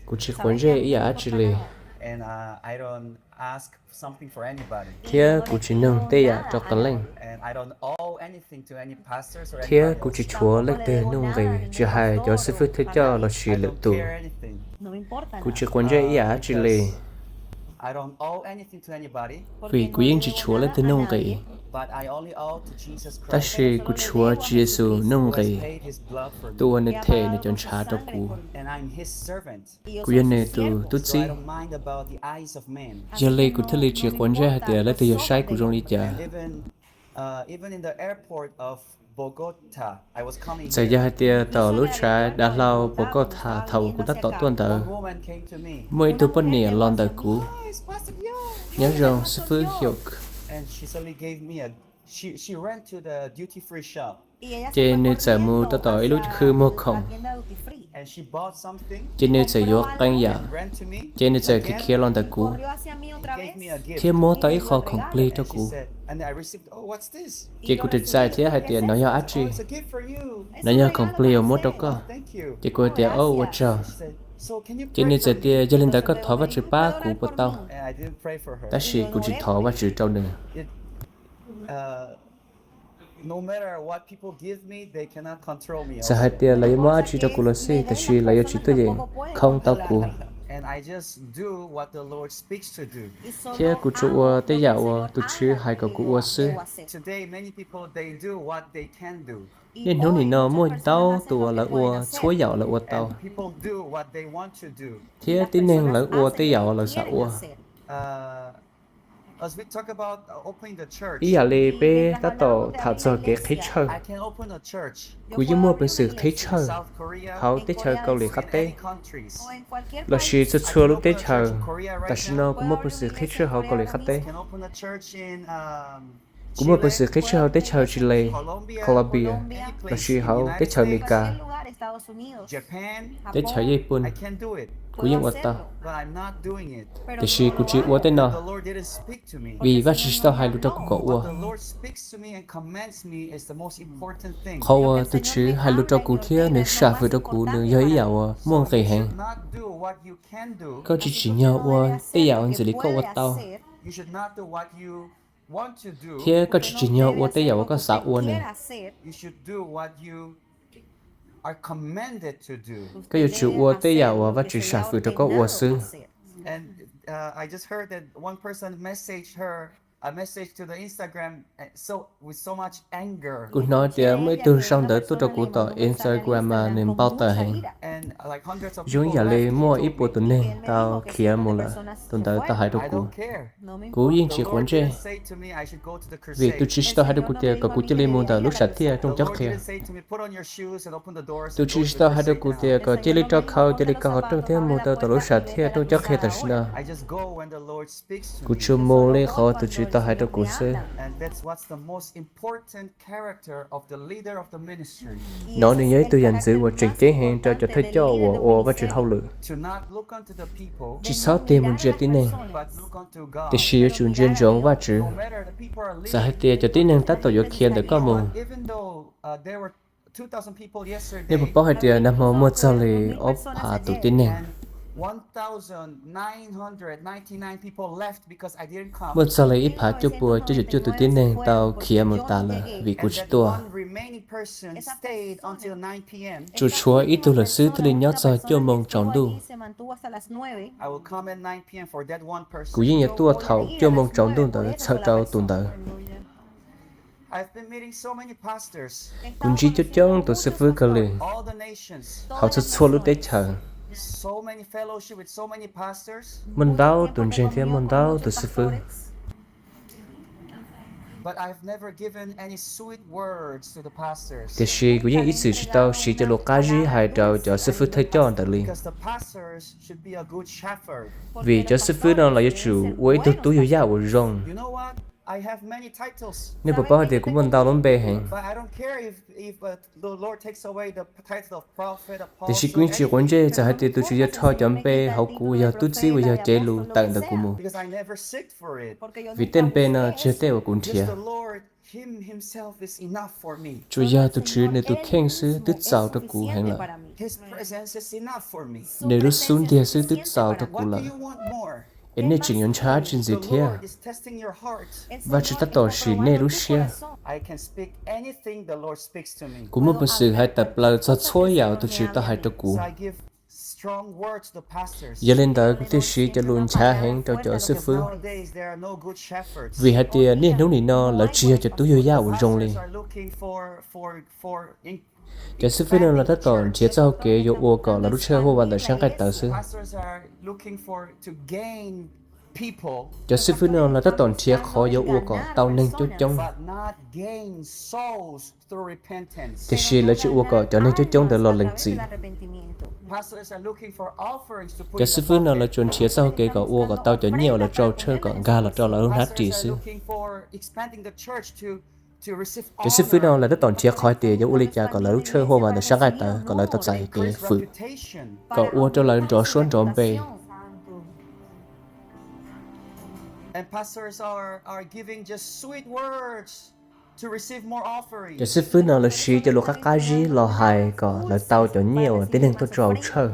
Kuv tsis quav ntsej ib yam dab tsi li, thiab kuv tsis nug tej yam rau qee leej, thiab kuv tsis tshuav leej twg nuj nqis, tsis hais cov xib fwb thawj coj los sis lwm tus. Kuv tsis quav ntsej ib yam dab tsi li, vim kuv yeej tsis tshuav leej twg nuj nqis, tab sis kuv tshuav Tswv Yexus nuj nqis, tus uas nws them nws cov ntshav rau kuv. Kuv yog nws tus tub txib, yog li kuv thiaj li tsis quav ntsej hais tias leej twg yuav saib kuv zoo li cas. Txawm yog hais tias tom lub tshav dav hlau Bogota thaum uas kuv tab tom tuaj ntawd, muaj ib tug poj niam los ntawm kuv, nyob zoo xib fwb Hyuk, ces nws txawm mus rau tom ib lub khw muag khoom, ces nws txawm yuav qee yam, ces nws txawm khiav khiav los ntawm kuv, thiab muab tau ib qho khoom plig rau kuv. Ces kuv txawm txais thiab hais tias, nov yog dab tsi? Nov yog khoom plig uas muab rau koj. Ces kuv hais tias, o, ua tsaug. Ces nws txawm tias, yog li ntawd koj thov Vajtswv pab kuv puas tau? Tab sis kuv tsis thov Vajtswv rau nws. Txawm hais tias lawv yuav muab dab tsi rau kuv los xij, tiam sis lawv yuav tsis tuaj yeem khoo tau kuv. Thiab kuv tsuas ua tej yam uas tus Tswv hais kom kuv ua xwb. Niaj hnub nim no muaj ntau tus uas lawv ua txhua yam uas lawv ua tau, thiab tib neeg lawv ua tej yam uas lawv xav ua. Ib yam li peb tab tom tham txog kev qhib tshawj, kuv yeej muaj peev xwm qhib tshawj hauv teb chaws Kaus Lim Qab Teb, los sis txhua txhua lub teb chaws. Tam sim no kuv muaj peev xwm qhib tshawj hauv Kaus Lim Qab Teb. Kuv muaj peev xwm qhib tshawj hauv teb chaws Chile, Colombia, los sis hauv teb chaws Amelikas, teb chaws Yaj Pun. Kuv yeej ua tau, tiam sis kuv tsis ua tej no, vim Vajtswv tsis tau hais lus rau kuv kom ua. Qhov uas tus Tswv hais lus rau kuv thiab nws sam fwm rau kuv, nws yog ib yam uas muaj nqis heev. Koj tsis tsim nyog ua tej yam uas ntxim li koj ua tau, thiab koj tsis tsim nyog ua tej yam uas koj xav ua nws. Koj yuav tsum ua tej yam uas Vajtswv sam fwm rau koj ua xwb. Kuv hnov tias muaj ib tug sau ntawv tuaj rau kuv tom Instagram mas nws npau taws heev. Zoo ib yam li muaj ib puas tus neeg tau khiav mus lawm, tus ntawd tau hais rau kuv. Kuv yeej tsis quav ntsej, vim tus Tswv tsis tau hais rau kuv tias kom kuv cia li mus ntawm lub sam thiaj rooj cob qhia. Tus Tswv tsis tau hais rau kuv tias kom cia li rau khau, cia li kaw qhov rooj thiab mus rau tom lub sam thiaj rooj cob qhia tam sim no. Kuv tsuas mus li qhov tus Tswv tau hais rau kuv xwb. Nov nws yog ib tug yam ntxwv uas tseem ceeb heev rau cov thawj coj uas ua Vajtswv hauj lwm. Tsis txhob tig mus ntsia tib neeg, tiam sis yuav tsum ntsia ntsoov Vajtswv. Txawm hais tias cov tib neeg tab tom yuav khiav ntawm koj mus. Nej puas paub hais tias nag hmo muaj txog li ob phav tus tib neeg? Muaj txog li ib phav cuaj puas cuaj caum cuaj tus tib neeg tau khiav mus tas lawm vim kuv tsis tuaj. Tsuas tshuav ib tug lawm xwb thiaj li nyob txog cuaj moo tsaus ntuj. Kuv yeej yuav tuaj thaum cuaj moo tsaus ntuj ntawd txhawm rau tus ntawd. Kuv ntsib coob coob tus xib fwb kawg li, hauv txhua txhua lub teb chaws. Muaj ntau tus ntseeg thiab muaj ntau tus xib fwb. Tiam sis kuv yeej ib txwm tsis tau siv cov lus qab zib hais rau cov xib fwb thawj coj ntawd li. Vim cov xib fwb no los yuav tsum ua ib tug tub yug yaj uas zoo. Nej puas paub hais tias kuv muaj ntau lub npe heev? Tiam sis kuv yeej tsis quav ntsej txawm hais tias tus Tswv yuav rho cov npe hauv kuv uas yog tub txib uas yog cev lus tawm ntawm kuv mus, vim tej npe no tsis yog tej uas kuv nrhiav. Tsuas yog tus Tswv nws tus kheej xwb twb txaus rau kuv heev lawm. Nws lub xub ntiag xwb twb txaus rau kuv lawm. Es nej tseem yuav ntshaw dab tsi ntxiv thiab? Vajtswv tab tom sim nej lub siab. Kuv muaj peev xwm hais tawm plaws txog txhua yam uas tus Tswv tau hais rau kuv. Yog li ntawd kuv thiaj siv cov lus nchav heev rau cov xib fwb, vim hais tias niaj hnub nim no lawv tsis yog cov tub yug yaj uas zoo li. Cov xib fwb no lawv tab tom nrhiav txoj hau kev yuav ua kom lawv lub tshawj huaj vas ntawm sab nqaij tawv xwb. Cov xib fwb no lawv tab tom nrhiav qhov yuav ua kom tau neeg coob coob, tiam sis lawv tsis ua kom cov neeg coob coob ntawd los lees txim. Cov xib fwb no lawv tsuas nrhiav txoj hau kev kom ua kom tau cov nyiaj uas lawv tso tshawj kom nkag los rau lawv lub hnab ris xwb. Cov xib fwb no lawv tab tom nrhiav qhov hais tias yuav ua li cas kom lawv lub tshawj huaj vas ntawm sab nqaij tawv kom lawv tau txais kev fwm, kom ua rau lawv nrov suab nrov npe. Cov xib fwb no lawv siv cov lus qab qab zib los hais kom lawv tau cov nyiaj uas tib neeg tuaj tso hauv tshawj.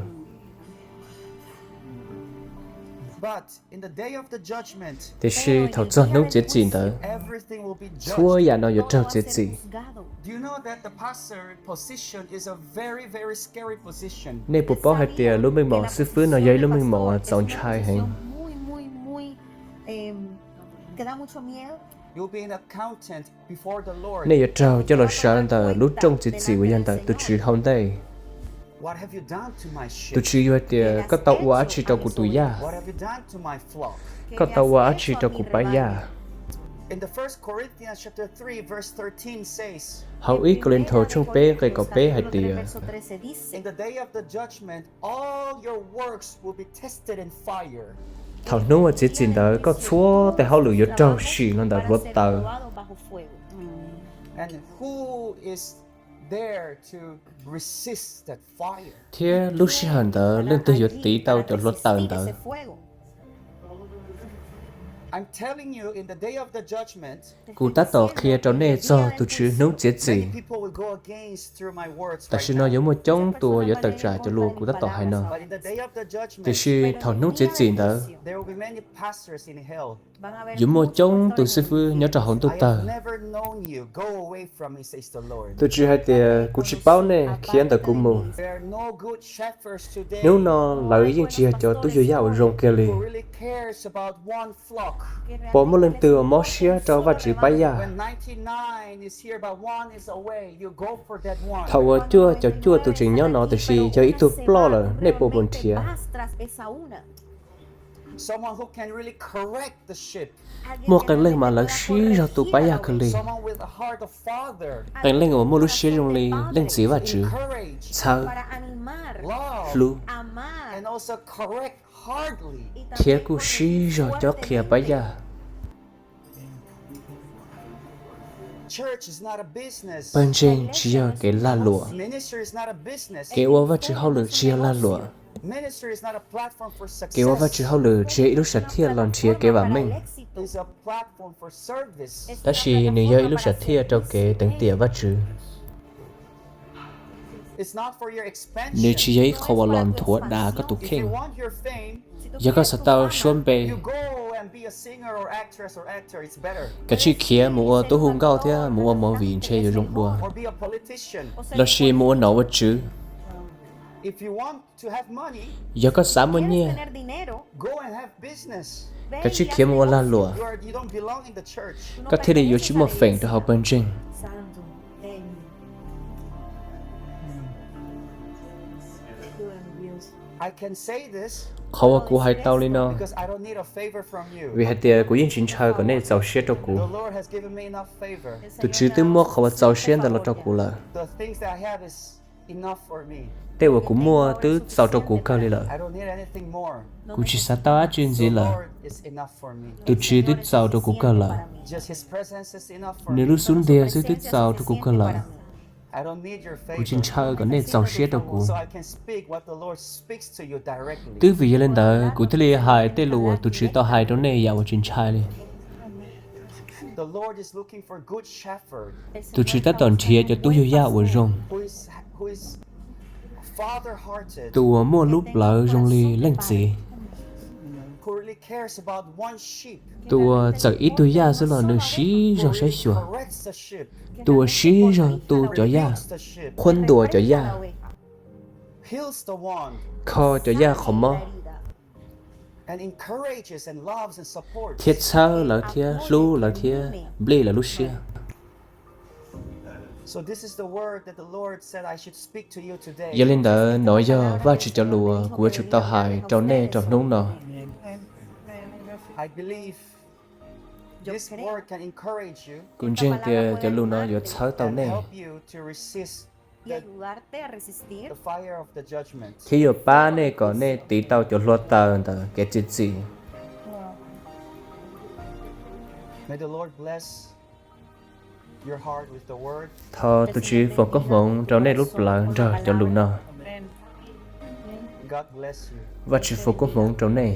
Tiam sis thaum txog hnub txiav txim ntawd, txhua yam no yuav raug txiav txim. Nej puas paub hais tias lub meej mom xib fwb no yog ib lub meej mom uas txaus ntshai heev? Nej yuav raug coj los sawv ntawm lub rooj txiav txim uas yog ntawm tus Tswv hauv ntej. Tus Tswv yuav hais tias, koj tau ua dab tsi rau kuv tus yaj? Koj tau ua dab tsi rau kuv pab yaj? Hauv ib Kauleethaus tshooj peb nqe kaum peb hais tias, thaum hnub uas txiav txim ntawd koj txhua tes hauj lwm yuav raug sim los ntawm hluav taws. Thiab lub sij hawm ntawd leej twg yuav tiv tau cov hluav taws ntawd? Kuv tab tom qhia rau nej txog tus Tswv hnub txiav txim. Tam sim no yuav muaj coob tus yuav tawm tsam cov lus kuv tab tom hais no. Tiam sis thaum hnub txiav txim ntawd, yuav muaj coob tus xib fwb nyob rau hauv ntuj tawg. Tus Tswv hais tias, kuv tsis paub nej, khiav ntawm kuv mus. Hnub no lawv yeej tsis yog cov tub yug yaj uas zoo kiag li. Puas muaj leej twg uas mob siab rau Vajtswv pab yaj? Thaum uas cuaj caum cuaj tus tseem nyob no tiam sis yog ib tug ploj lawm, nej puas mus nrhiav? Muaj qee leej mas lawv siv zog tu pab yaj kawg li. Qee leej uas muaj lub siab zoo li leej txiv Vajtswv, txhawb, hlub, thiab kuj siv zog cob qhia pab yaj. Pawg ntseeg tsis yog kev lag luam. Kev ua Vajtswv hauj lwm tsis yog lag luam. Kev ua Vajtswv hauj lwm tsis yog ib lub sam thiaj los nrhiav kev vam meej, tab sis nws yog ib lub sam thiaj rau kev teev tiam Vajtswv. Nws tsis yog ib qho uas los nthuav dav koj tus kheej. Yog koj xav tau suab npe, kav tsij khiav mus ua tub hu nkauj thiab mus ua movie ntshe yuav zoo dua, los sis mus ua nom ua tswv. Yog koj xav muaj nyiaj, kav tsij khiav mus ua lag luam. Koj thiaj li yuav tsis muaj feem rau hauv pawg ntseeg. Qhov uas kuv hais tau li no, vim hais tias kuv yeej tsis ntshaw kom nej txaus siab rau kuv. Tus Tswv twb muab qhov uas txaus siab ntawd los rau kuv lawm. Tej uas kuv muaj twb txaus rau kuv kawg li lawm. Kuv tsis xav tau dab tsi ntxiv lawm. Tus Tswv twb txaus rau kuv kawg lawm. Nws lub xub ntiag xwb twb txaus rau kuv kawg lawm. Kuv tsis ntshaw kom nej txaus siab rau kuv. Twb vim yog li ntawd kuv thiaj li hais tej lus uas tus Tswv tau hais rau nej yam uas tsis ntshai li. Tus Tswv tab tom nrhiav cov tub yug yaj uas zoo, tus uas muaj lub plawv zoo li leej txiv, tus uas txawm ib tug yaj xwb los nws siv zog saib xyuas, tus uas siv zog tu cov yaj, qhuab ntuas cov yaj, kho cov yaj qhov mob, thiab txhawb lawv thiab hlub lawv thiab nplij lawv lub siab. Yog li ntawd nov yog Vajtswv cov lus uas kuv yuav tsum tau hais rau nej rau hnub no. Kuv ntseeg tias cov lus no yuav txhawb tau nej thiab yuav pab nej kom nej tiv tau cov hluav taws ntawm kev txiav txim. Thov tus Tswv foom koob hmoov rau nej lub plawv nrog cov lus no. Vajtswv foom koob hmoov rau nej.